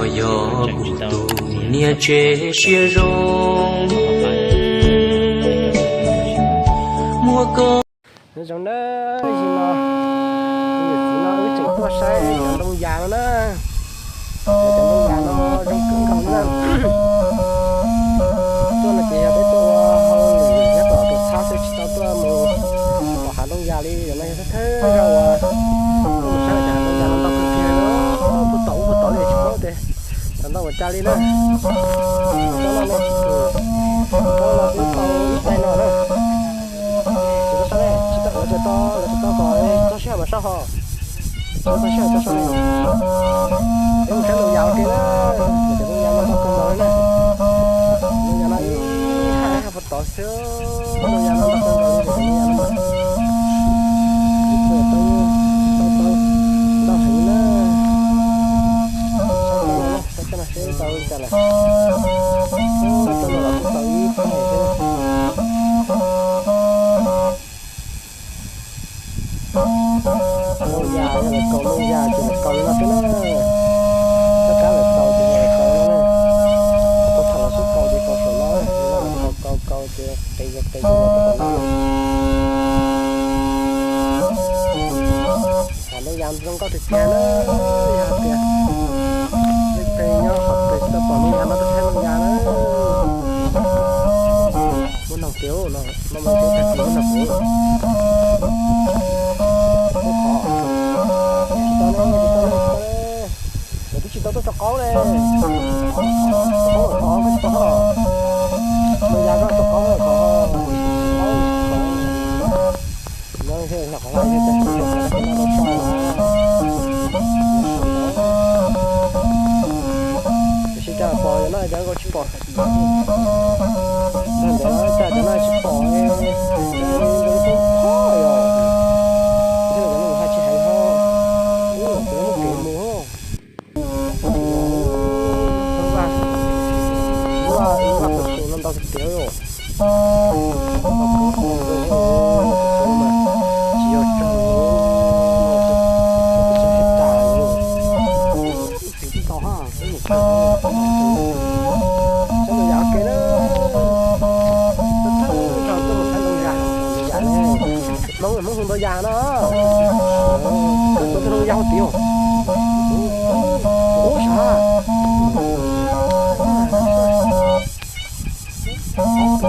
Yog kuv tus niam tsev siab zoo muab koj. Nyob zoo nawb, zaum no, niam txiv no wb tseem tuaj saib cov ntoo yas no na. Cov ntoo yas no zoo kawg nkaus li na. Tuaj no ces yog peb tuaj ua hauj lwm nyob tom tuam txhab xwb, tsis tau tuaj mus tom hav ntoo yas li. Zaum no yog thawj thawj zaug uas tuaj mus saib cov hav ntoo yas no ntau kawg kiag li. Puag tom ub puag tom li tsis paub tias tau ntau ua cas li na. Tsis paub no ne, tsis paub no twb tau ib tais no na. Tsis tau sab ne, tsis tau, lawv tsis tau, lawv tsis tau kom txog sij hawm mas sab ho. Tsis tau sab, tsis tau sab ne. Peb mus saib ntoo yas ua ke na. Cov ntoo yas no ntau kawg nkaus li na. Ntoo yas no ib haj ib haj puag tod xwb. Ntoo yas no ntau kawg nkaus li, ntoo yas no mas. Tau, tau, tau ntau heev na. Saib cov no na, saib cov no seb tau li cas lawm. Cov no los kuj tau ib haj heev xwb na. Ntoo yas, yog lawv kaus ntoo yas ces lawv kaus li no xwb na. Kab kab lawv kaus ces yog lawv kaus no na. Puag thaum lawv xub kaus ces kaus saum no na, kaus kaus ces qis qis qis los rau tom no na. Hav ntoo yas zoo nkauj tiag tiag na, yog hais tias leej twg nyob qhov twg tsis tau pom ntoo yas no tuaj saib ntoo yas na. Muaj noog tiag no, no mas tsis tag kis muaj noog tiag. Qhov, tsis tau ne, tsis tau ne, tsis tau ne. Lawv twb tsis tau tuaj tso qaub ne. Tso qaub lawm qhov koj tsis tau os. Ntoo yas koj tso qaub lawm qhov. Nyob thiaj hlawv qhov hlab thiab, hlawv qhov hlab no rau so na. Tiam sis cas pom cov no cov nkaus tsis pom. Nrog ntawd cas cov no tsis pom, nkaus li poob pob yom. Thiab cov no mus hais tsis hais ho. Ub, cov no muaj kev mus. Vaj, vaj, vaj pem su no ntau tiag tiag os. Tsis yog tsawg, tsis tas li. Tus tib tau ha, tus mus kawg, saib ntoo yas ua ke na. Thawj thawj zaug tuaj mus saib ntoo yas, ntoo yas ne. Hmoob, Hmoob hu ntoo yas no. Ua tus ntoo yas ua tid os. Ub, sav. Ces Hmoob ntawm lub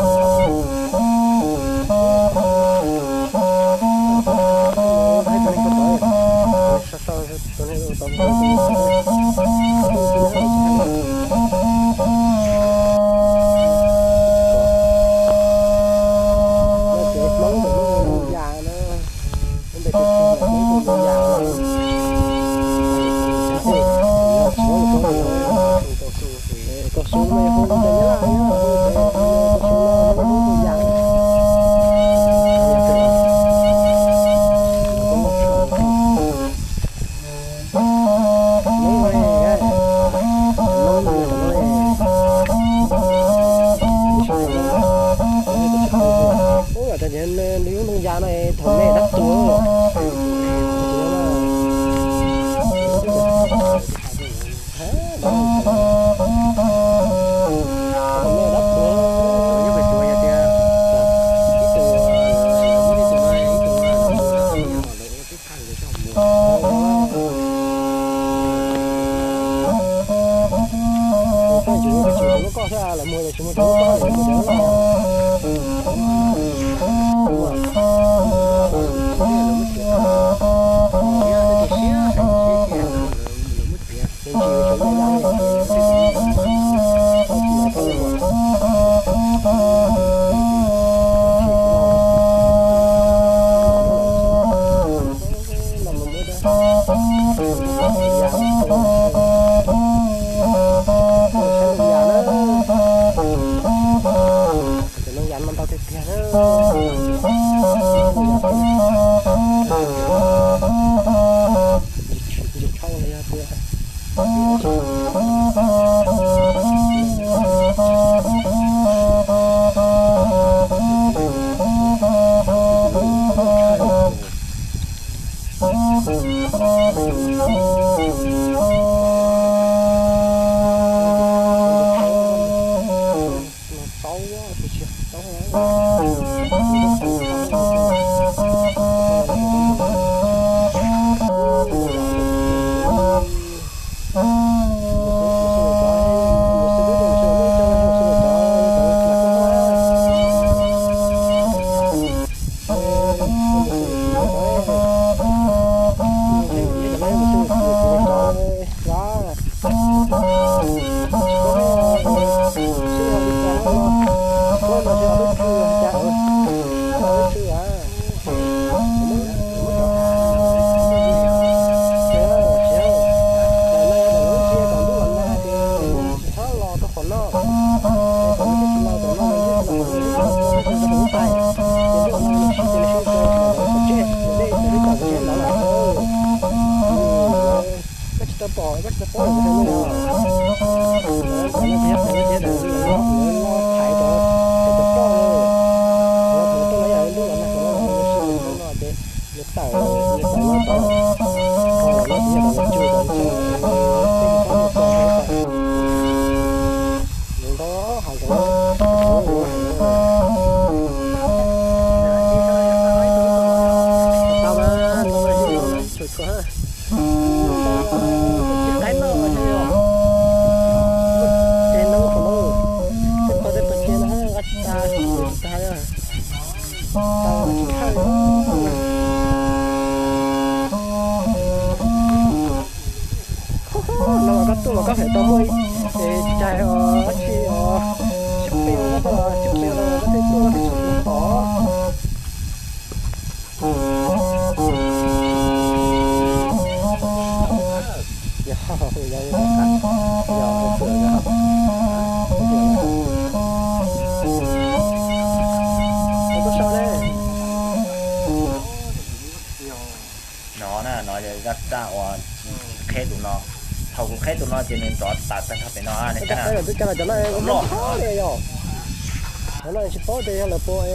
ntoo yas na, lub npe tiag tiag mas Hmoob hu ntoo yas na. Kaus su mas yog hu ntoo yas, yog hu ntoo yas, kaus su no Hmoob hu ntoo yas. Hmoob ne, Hmoob ne, ub, yog tias nws lub ntoo yas no thaum me dab tuag. Thaum me dab tuag, ib tug, ib tug, ib tug, koj tsis mus, koj thiab lawv mus, tsis mus, tsis mus, koj lawv mus, Cov ntoo yas no ntau tiag tiag na. Ntsis tshau los yog tias Koj tsis tau paub lawm, lawv lawv lawv lawv lawv thaiv cov cov ploj lawm. Lawv thaum tuaj lawv yam lub los nag los lawv sib nws no ces nws tawm nws tawm no tod. Ho lawv no ces yog lawv tsuj kom nws tsis tau nws txog nws tawm. Nws nto hav zoov, tau mas no tshuav ko ha. Tsis qaib noj ces no qhov no, tej qhov tej qhov ces no nqa tsis tag, tsis tag, tsis tag. No mas koj tuaj mas koj hais tau muaj ib cag os dab tsi os, sib pes no koj tuaj, sib pes no koj thiaj tuaj koj thiaj tsim tau tod. Yog, yog, yog, yog, yog, yog, yog, yog, yog, yog, yog, yog, yog, yog, No na, no yog zaj raj uas qheb tus no. Thaum kuv qheb tus no ces nws nrov tas tag nrho pem no, nws twb cas los cov no loj li yog. Cov no tsis paub tias yog lawv puas es